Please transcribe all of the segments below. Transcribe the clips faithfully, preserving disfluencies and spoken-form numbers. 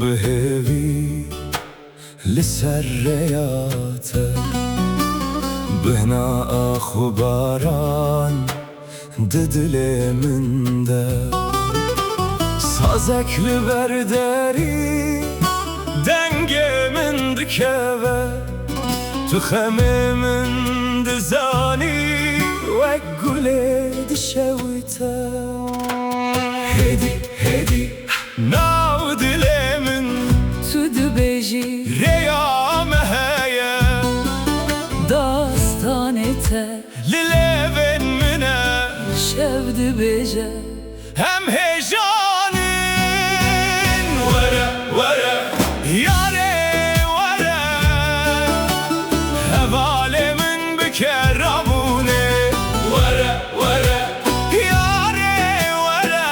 Bi hêvî li ser rêya te, bihna ax û baran di dilê min de. Sazek li ber derî dengê min dikeve, tu xemê min dizanî wek gulê dişewite. Hêdî, hêdî, nav dilê min, tu dibêjî, rêya me heye. Dastanê te li lêvên min e, şev dibêje, em hêjanin. Were, were, yarê were, hevalê min bike rabûnê. Were, were, yarê were,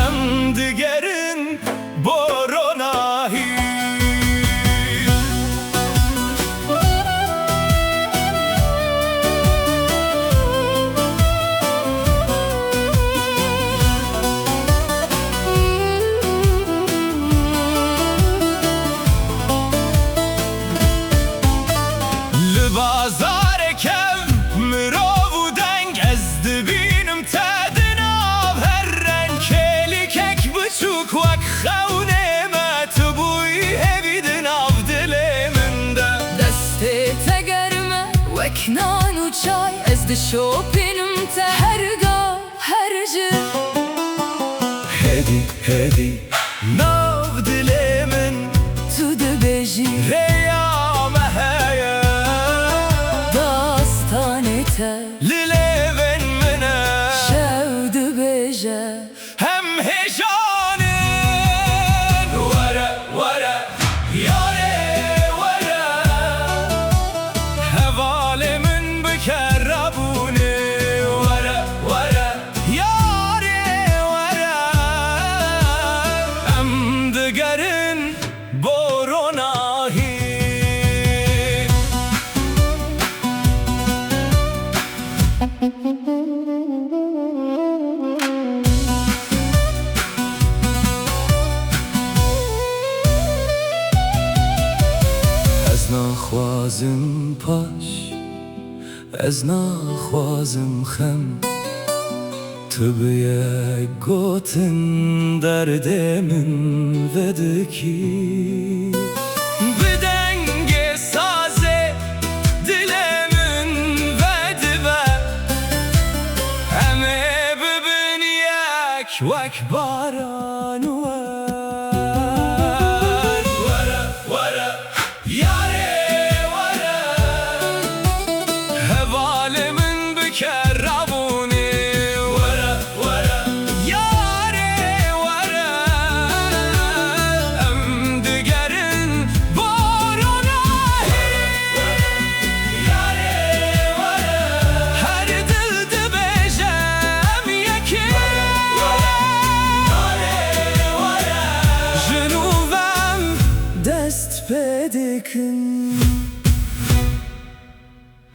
em digerin bo ronahî. Li bazarê kev, mirov û deng, ez dibînim te di nav her reng. Kêlîkek biçûk wek xewnê me, tu bûyî hêvî di nav dilê min de. Destê te germ e wek nan û çay, ez dişopînim te her gav, her ji. Hêdî, hêdî, nav dilê min, tu dibêjî, rêya me heye. Dastanê te li lêvên min e, şev dibêje, em hêjanin. Were, were, yarê were, hevalê min bike rabûnê. Were, were, yarê were, em digerin bo ronahî. Ez naxwazim paş, ez naxwazim xem. Tu bi yek gotin derdê min vedikî. Bi dengê sazê dilê min vedibe, em ê bibin yek wek baran û wer. Were, were, yarê were, hevalê min bike rabûnê. Were, were, yarê were, em digerin bo ronahî. Yarê were, her dil dibêje em yek in. Ji nû ve em dest pê dikin.